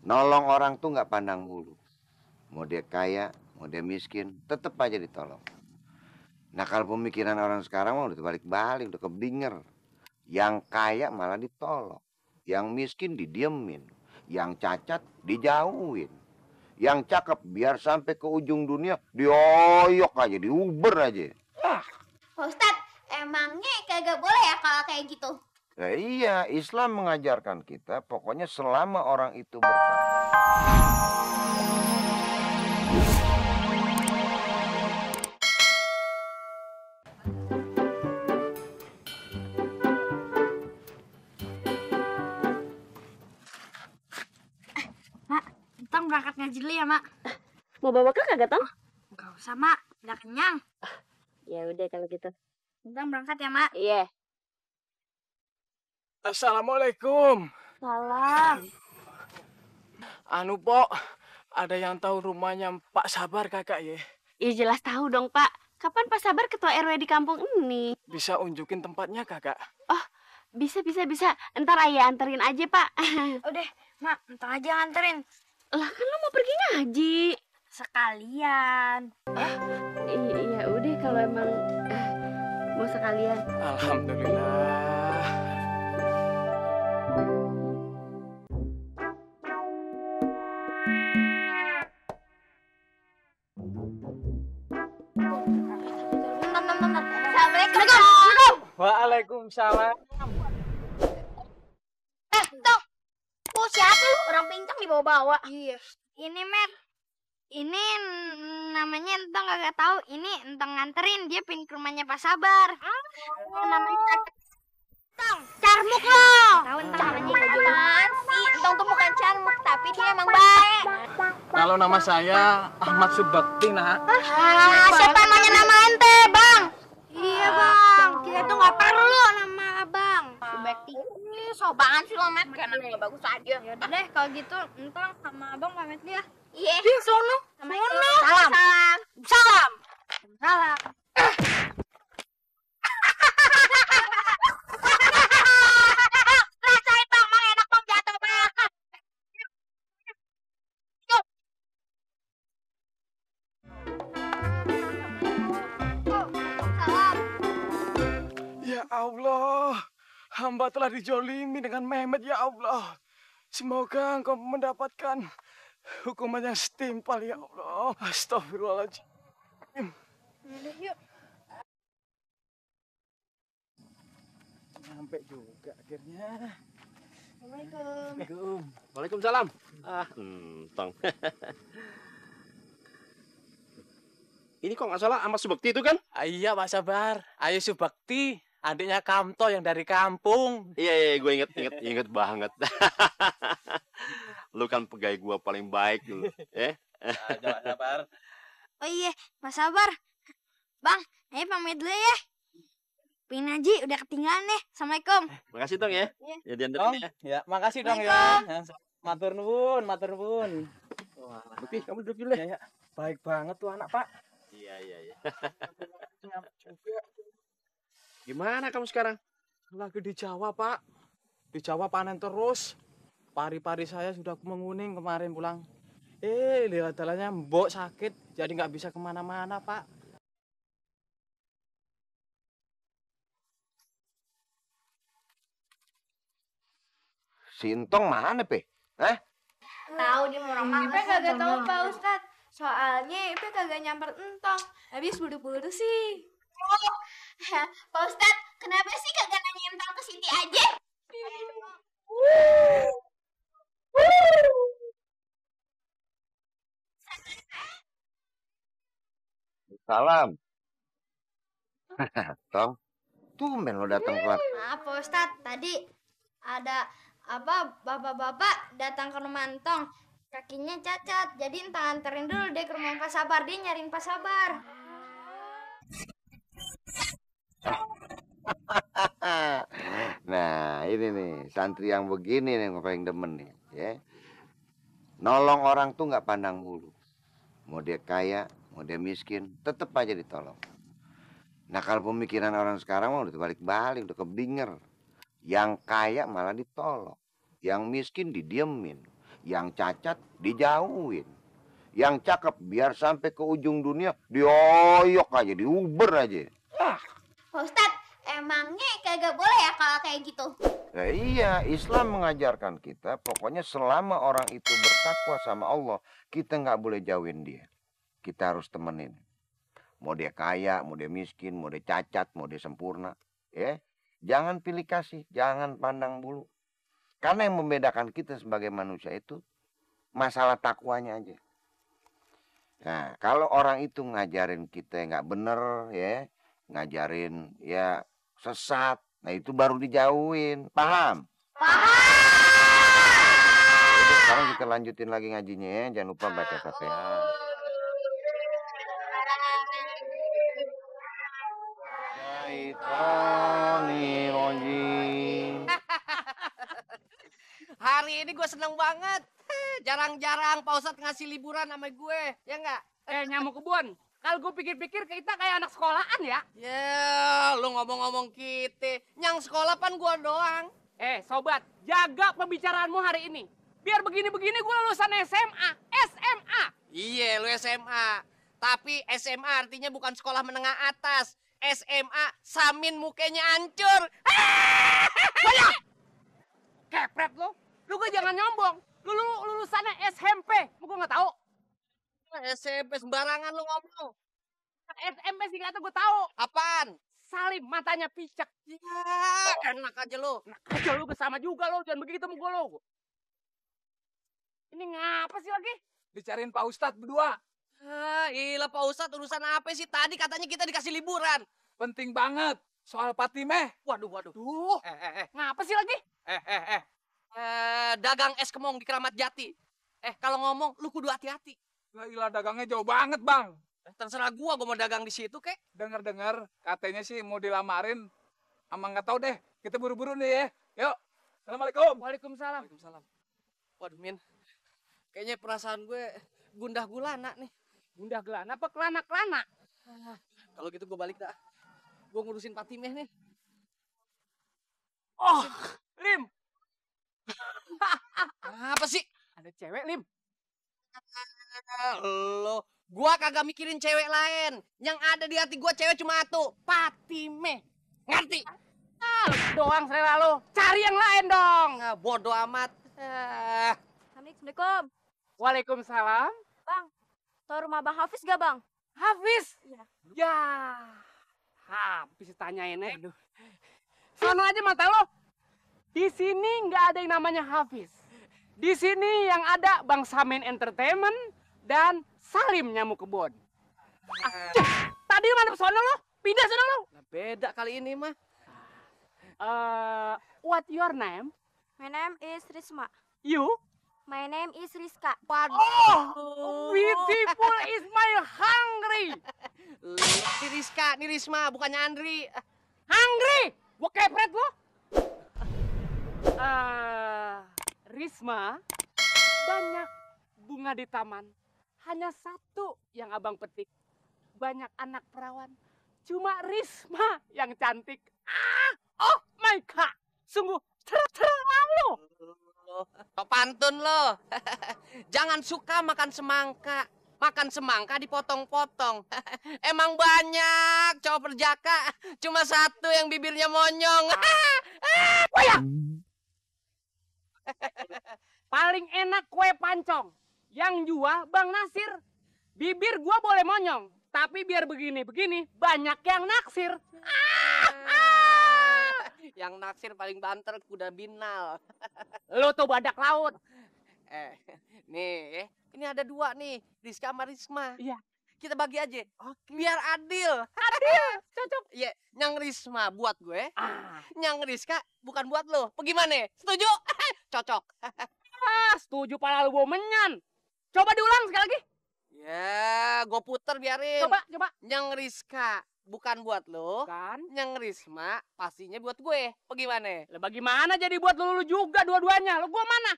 Nolong orang tuh nggak pandang bulu. Mau dia kaya, mau dia miskin, tetep aja ditolong. Nah kalau pemikiran orang sekarang mah udah balik-balik, udah keblinger. Yang kaya malah ditolong. Yang miskin didiemin. Yang cacat dijauhin. Yang cakep biar sampai ke ujung dunia dioyok aja, diuber aja. Ustadz, emangnya kagak boleh ya kalau kayak gitu? Nah, iya, Islam mengajarkan kita pokoknya selama orang itu bertakwa. Mak, Entang berangkat ngaji dulu ya, Mak. Mau bawa ke kagak, Tong? Gak usah, Mak. Udah kenyang. Ya udah kalau gitu. Entang berangkat ya, Mak. Iya. Assalamualaikum. Salam. Anu, Pok, ada yang tahu rumahnya Pak Sabar kakak ya? Iya jelas tahu dong, Pak. Kapan Pak Sabar ketua RW di kampung ini? Bisa unjukin tempatnya kakak? Oh, bisa. Ntar ayah anterin aja, Pak. Udah, Mak. Entang aja nganterin. Lah kan lo mau pergi ngaji. Sekalian. Iya udah kalau emang mau sekalian. Alhamdulillah. Bentar. Assalamualaikum. Waalaikumsalam. Tong. Oh, siapa lu? Orang pincang dibawa-bawa. Iya. Ini, Mer. Ini namanya Entang kagak tahu. Ini Entang nganterin. Dia pin ke rumahnya Pak Sabar. Namanya Entang. Carmuk lo. Tahu Entang namanya apaan sih? Entang tuh bukan carmuk, tapi dia emang baik. Kalau nama saya Ahmad Subakti, nak. Siapa emangnya nama ente, Bang? Iya, Bang. Kita tuh nggak perlu nama Abang. Subakti. Ini sobangan sih lo, Met. Kayak namanya bagus aja. Ya udah deh, kalau gitu Entang sama Abang pamit dia. Iya. Di sono. Salam. Rasain, Bang. Mang enak, Bang. Jatuh, Bang. Salam. Ya Allah, hamba telah dijolimi dengan Mehmet ya Allah. Semoga engkau mendapatkan hukuman yang setimpal ya Allah. Astagfirullahaladzim. Udah, yuk. Sampai juga akhirnya. Assalamualaikum. Waalaikumsalam. Tong. Ini kok nggak salah Ahmad Subakti itu kan? Iya Pak Sabar, Ayu Subakti, adiknya Kamto yang dari kampung. Iya, gue inget banget. Lu kan pegawai gue paling baik dulu, ya? Pak Sabar. Oh iya, Mas Sabar. Bang, ayo pamit dulu ya. Pin Haji udah ketinggalan nih. Assalamualaikum. Makasih Tong ya. Iya. Ya diantar Tong, ya. ya makasih dong ya. Matur nuwun. Bukti, kamu duduk dulu ya. Ya. Baik banget tuh anak Pak. Iya. Juga. Gimana kamu sekarang? Lagi di Jawa Pak. Di Jawa panen terus. Pari-pari saya sudah menguning kemarin pulang. Lihat jalannya mbok sakit, jadi nggak bisa kemana-mana Pak. Sintong mana, Pe? Hah? Tahu dia mau orang Ipe kagak tahu Pak Ustadz. Soalnya Ipe kagak nyamper Entong. Habis buru-buru sih. Pak Ustadz, kenapa sih kagak nanya Entang ke Siti aja? Salam. Tong, tumben lo datang keluar. Maaf Pak Ustadz, tadi ada bapak-bapak datang ke rumah Entong. Kakinya cacat, jadi Entang anterin dulu deh ke rumah Pak Sabar. Dia nyariin Pak Sabar. Nah, ini nih santri yang begini nih yang paling demen nih, ya. Nolong orang tuh nggak pandang bulu. Mau dia kaya, mau dia miskin, tetep aja ditolong. Nah kalau pemikiran orang sekarang mah udah balik-balik, udah keblinger. Yang kaya malah ditolong, yang miskin didiemin, Yang cacat dijauhin. Yang cakep biar sampai ke ujung dunia dioyok aja, diuber aja. Pak Ustadz, emangnya kagak boleh ya kalau kayak gitu? Nah, iya, Islam mengajarkan kita pokoknya selama orang itu bertakwa sama Allah, kita nggak boleh jauhin dia. Kita harus temenin. Mau dia kaya, mau dia miskin, mau dia cacat, mau dia sempurna. Ya, jangan pilih kasih, jangan pandang bulu. Karena yang membedakan kita sebagai manusia itu masalah takwanya aja. Nah, kalau orang itu ngajarin kita nggak bener, ya, ngajarin ya sesat, nah itu baru dijauhin. Paham? Paham. Udah, sekarang kita lanjutin lagi ngajinya ya. Jangan lupa baca Fatihah. Syaitonirrajim. Hari ini gue seneng banget. Jarang-jarang Pak Ustadz ngasih liburan sama gue, ya nggak? Nyamuk kebun. Kalau gue pikir-pikir kita kayak anak sekolahan ya. Ya, lu ngomong-ngomong kita. Yang sekolah pan gue doang. Sobat, jaga pembicaraanmu hari ini. Biar begini-begini gue lulusan SMA. SMA. Iya, lu SMA. Tapi SMA artinya bukan sekolah menengah atas. SMA, Samin mukanya hancur. Kepret lo. Lu gue jangan nyombong. Lu lulusannya SMP. Gue nggak tahu. SMP sembarangan lu ngomong. SMP sih kata gue tahu. Apaan? Salim, matanya picak. Ya, enak aja lu. Enak aja lu bersama juga lo. Jangan begitu sama gue lo. Ini ngapa sih lagi? Dicariin Pak Ustadz berdua. Ilah Pak Ustadz urusan apa sih? Tadi katanya kita dikasih liburan. Penting banget. Soal Fatimah. Waduh. Tuh. Ngapa sih lagi? Dagang es kemong di Keramat Jati. Kalau ngomong lu kudu hati-hati. Gila, dagangnya jauh banget, Bang. Terserah gua mau dagang di situ kek. Dengar-dengar katanya sih mau dilamarin. Ama nggak tahu deh. Kita buru-buru nih ya. Yuk. Assalamualaikum. Waalaikumsalam. Waalaikumsalam. Waduh, Min. Kayaknya perasaan gue gundah gulana nih. Gundah gelana apa kelana-kelana? Kalau gitu gue balik dah. Gue ngurusin Fatimah nih. Oh, Lim. Apa sih? Ada cewek, Lim. Lo, gua kagak mikirin cewek lain. Yang ada di hati gua cewek cuma satu, Fatimah. Ngerti? Lu doang selera lo. Cari yang lain dong. Bodoh amat. Assalamualaikum. Waalaikumsalam. Bang, tau rumah Bang Hafiz gak, Bang? Hafiz. Iya. Ya. Habis tanyain aduh. Sono aja mata lo. Di sini nggak ada yang namanya Hafiz. Di sini yang ada Bang Samin Entertainment dan Salim Nyamuk Kebun. Tadi mana sono lo? Pindah sono lo. Nah, beda kali ini mah. What your name? My name is Risma. You? My name is Rizka. Oh, beautiful is my hungry. Ini Rizka, ini Risma, bukannya Andri. Hungry? Gua kepret lo. Risma, banyak bunga di taman. Hanya satu yang abang petik. Banyak anak perawan. Cuma Risma yang cantik. Oh my God. Sungguh terlalu. Tok pantun lo. Jangan suka makan semangka. Makan semangka dipotong-potong. Emang banyak cowok perjaka. Cuma satu yang bibirnya monyong. Paling enak kue pancong. Yang jual Bang Nasir. Bibir gua boleh monyong. Tapi biar begini-begini banyak yang naksir. Yang naksir paling banter kuda binal. Lo tuh badak laut. Nih, ini ada dua nih, Rizka sama Risma. Iya. Kita bagi aja. Biar adil. Adil, cocok. Iya, yang Risma buat gue, yang Rizka bukan buat lo. Bagaimana? Setuju? Cocok. Setuju pala lu bawa menyan. Coba diulang sekali lagi. Ya, gue puter biarin. Coba. Yang Rizka bukan buat lo. Kan? Yang Risma pastinya buat gue. Bagaimana? Lah bagaimana jadi buat lu juga dua-duanya? Lo gua mana?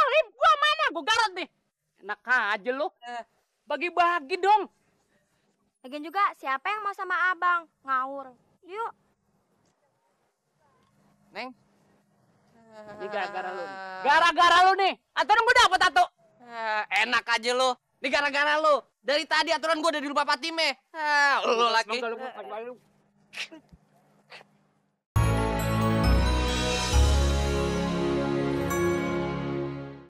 Lim? Gua mana? Gua garot nih. Enak aja lu. Bagi-bagi dong. Lagian juga siapa yang mau sama abang? Ngawur. Yuk. Neng. Ini gara-gara lu nih. Gara-gara lu nih. aturan gue dapet tato. Enak aja lo. Ini gara-gara lo. Dari tadi aturan gue udah di rumah Patime. Lo lagi.